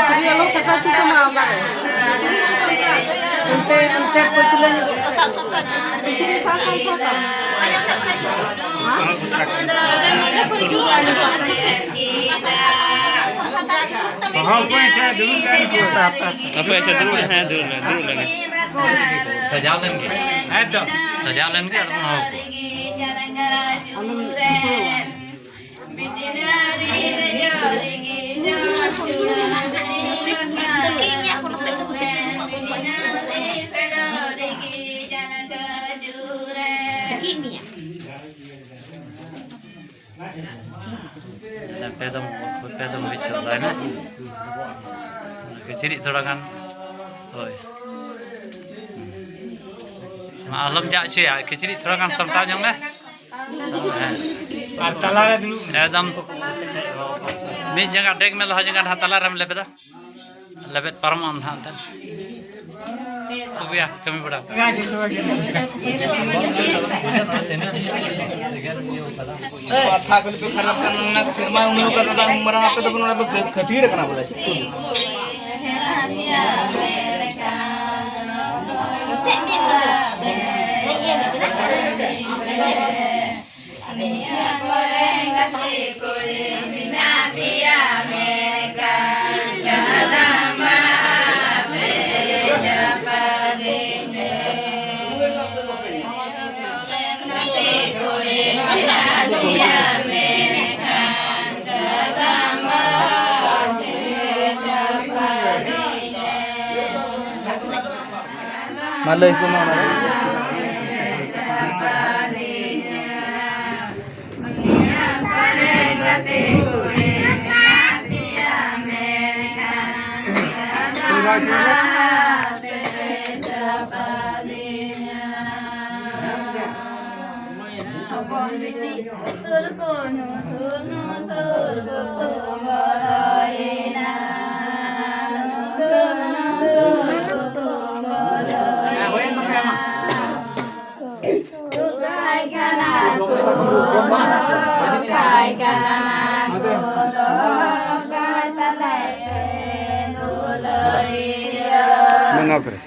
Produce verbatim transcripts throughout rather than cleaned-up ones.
ᱠᱤᱪᱨᱤᱡ ᱟᱞᱚᱢ ᱥᱟᱯᱷᱟ ᱦᱚᱪᱚ ᱠᱚᱢᱟ ᱚᱱᱠᱟ ᱨᱮ᱾ ᱚᱱᱛᱮ, ᱚᱱᱛᱮ ᱯᱟᱹᱪᱷᱞᱟᱹ ᱧᱚᱜ ᱨᱮ᱾ ᱠᱤᱪᱨᱤᱡ ᱥᱟᱯᱷᱟ, ᱥᱟᱯᱷᱟ, ᱥᱟᱯᱷᱟ᱾ ᱦᱚᱸ, ᱚᱠᱚᱭ ᱥᱮ ᱫᱩᱲᱩᱵ ᱞᱮᱱ ᱠᱚ᱾ ᱦᱟᱯᱮ, ᱟᱪᱪᱷᱟ, ᱫᱩᱲᱩᱵ ᱞᱮᱱ, ᱦᱮᱸ, ᱫᱩᱲᱩᱵ ᱞᱮᱱ, ᱫᱩᱲᱩᱵ ᱞᱮᱱ᱾ ᱥᱟᱡᱟᱣ ᱞᱮᱱ ᱜᱮ᱾ ᱦᱮᱸ ᱛᱚ᱾ ᱥᱟᱡᱟᱣ ᱞᱮᱱ ᱜᱮ, ᱟᱫᱚ ᱵᱚᱱ ᱦᱚᱦᱚ ᱠᱚᱣᱟ᱾ ᱯᱮ ᱫᱚᱢ, ᱯᱮ ᱫᱚᱢ ᱦᱩᱭ ᱦᱚᱪᱚ ᱫᱟᱭ ᱱᱟ᱾ ᱠᱤᱪᱨᱤᱡ ᱛᱷᱚᱲᱟ ᱜᱟᱱ, ᱦᱳᱭ᱾ ᱢᱟ ᱟᱞᱚᱢ ᱡᱟᱜ ᱦᱚᱪᱚᱭᱟ, ᱠᱤᱪᱨᱤᱡ ᱛᱷᱚᱲᱟ ᱜᱟᱱ ᱥᱟᱢᱴᱟᱣ ᱧᱚᱜ ᱢᱮ᱾ ᱦᱮᱸ᱾ ᱟᱨ ᱛᱟᱞᱟᱨᱮ ᱫᱩᱲᱩᱵ ᱢᱮ᱾ ᱮᱠᱫᱚᱢ ᱢᱤᱫ ᱡᱟᱸᱜᱟ ᱰᱮᱜᱽ ᱢᱮ, ᱞᱟᱦᱟ ᱡᱟᱸᱜᱟ ᱱᱟᱦᱟᱜ ᱛᱟᱞᱟᱨᱮᱢ ᱞᱮᱵᱮᱫᱟ᱾ ᱞᱮᱵᱮᱫ ᱯᱟᱨᱚᱢᱚᱜ ᱟᱢ ᱱᱟᱦᱟᱜ ᱮᱱᱛᱮ᱾ ᱠᱷᱩᱵᱤᱭᱟ, ᱠᱟᱹᱢᱤ ᱵᱟᱲᱟ᱾ ᱠᱟᱛᱷᱟ ᱠᱚ ᱱᱤᱛᱚᱜ ᱠᱷᱟᱨᱟᱯ ᱠᱟᱱᱟ, ᱚᱱᱟ ᱠᱚ ᱥᱮᱨᱢᱟ ᱩᱱᱟᱹᱜ ᱠᱟᱛᱷᱟ ᱫᱚ ᱢᱟᱨᱟᱝ ᱟᱯᱮ ᱫᱚ ᱱᱚᱰᱮ ᱯᱮ ᱠᱷᱟᱹᱛᱤᱨ ᱠᱟᱱᱟ ᱵᱚᱞᱮ᱾ ᱱᱤᱭᱟᱹ ᱠᱚᱨᱮ ᱜᱟᱛᱮ ᱠᱩᱲᱤ ᱢᱮᱱᱟᱜ ᱯᱮᱭᱟ ᱢᱮᱱ ᱠᱷᱟᱱ ᱫᱟᱫᱟ ᱢᱟ ᱯᱮ ᱡᱟᱯᱟᱜᱤᱧ ᱢᱮ᱾ ᱜᱟᱛᱮ ᱠᱩᱲᱤ ᱢᱮᱱᱟᱜ ᱯᱮᱭᱟ ᱢᱮᱱ ᱠᱷᱟᱱ ᱫᱟᱫᱟ ᱢᱟ ᱯᱮ ᱡᱟᱯᱟᱜᱤᱧ ᱢᱮ᱾ ᱢᱟ ᱞᱟᱹᱭ ᱠᱚ ᱢᱟ ᱚᱱᱟ ᱨᱮ᱾ ᱦᱚᱯᱚᱱ ᱵᱤᱴᱤ ᱩᱥᱩᱞ ᱠᱚ ᱱᱩᱥᱩᱞ ᱱᱩᱥᱩᱞ ᱠᱚᱠᱚ ᱵᱚᱞᱚᱭᱮᱱᱟ᱾ ᱱᱩᱥᱩᱞ ᱱᱩᱥᱩᱞ ᱠᱚᱠᱚ ᱵᱚᱞᱚᱭᱮᱱᱟ᱾ ᱦᱮᱸ, ᱦᱩᱭᱮᱱ ᱛᱟᱯᱮᱭᱟ ᱢᱟ᱾ ᱠᱟᱭ ᱠᱟᱱᱟ ᱠᱚ, ᱠᱟᱭ ᱠᱟᱱᱟ ᱠᱚ, ᱫᱚᱦᱚ ᱠᱟᱭ ᱛᱟᱞᱮ ᱯᱮ᱾ ᱱᱚᱣᱟ ᱠᱚᱨᱮ᱾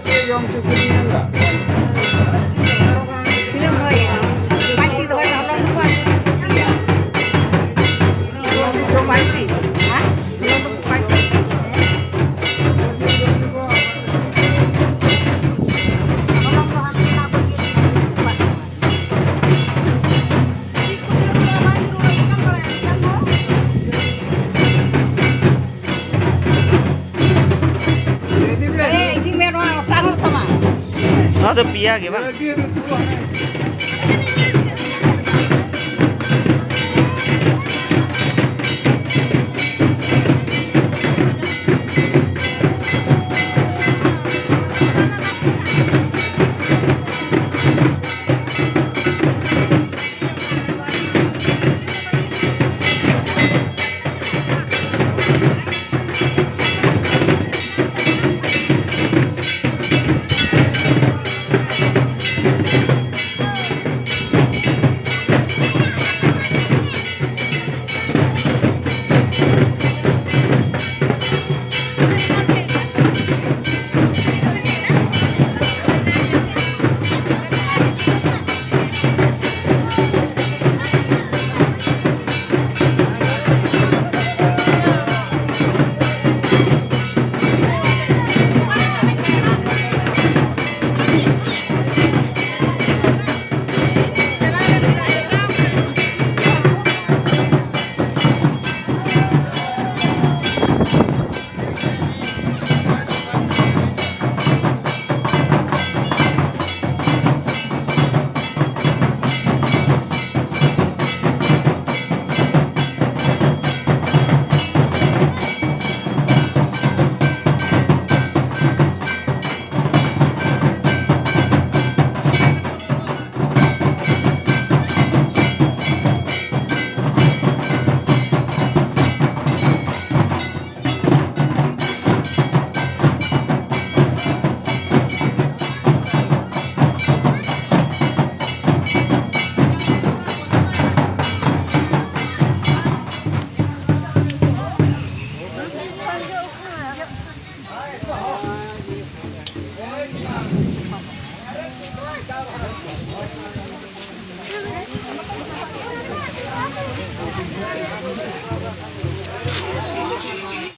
ᱡᱚᱢ ᱦᱚᱪᱚ ᱠᱤᱫᱤᱧ ᱢᱮᱱᱫᱟ᱾ ᱛᱤᱱᱟᱹᱜ ᱮᱢ ᱫᱚᱦᱚᱭᱟ? ᱯᱟᱸᱪᱴᱤ ᱫᱚᱦᱚᱭ ᱢᱮ, ᱦᱚᱞᱚᱝ ᱫᱚ ᱵᱟᱝ᱾ ᱯᱟᱸᱪᱴᱤ᱾ ᱦᱮᱸ? ᱦᱚᱞᱚᱝ ᱫᱚ ᱯᱟᱸᱪᱴᱤ᱾ ᱦᱚᱞᱚᱝ ᱫᱚ ᱦᱟᱸᱜ ᱚᱱᱟ ᱠᱚ ᱤᱭᱟᱹ ᱮ, ᱤᱫᱤ ᱢᱮ, ᱱᱚᱣᱟ ᱚᱴᱟᱝᱚᱜ ᱛᱟᱢᱟ᱾ ᱱᱚᱣᱟ ᱫᱚ ᱯᱮᱭᱟ ᱜᱮ ᱵᱟᱝ?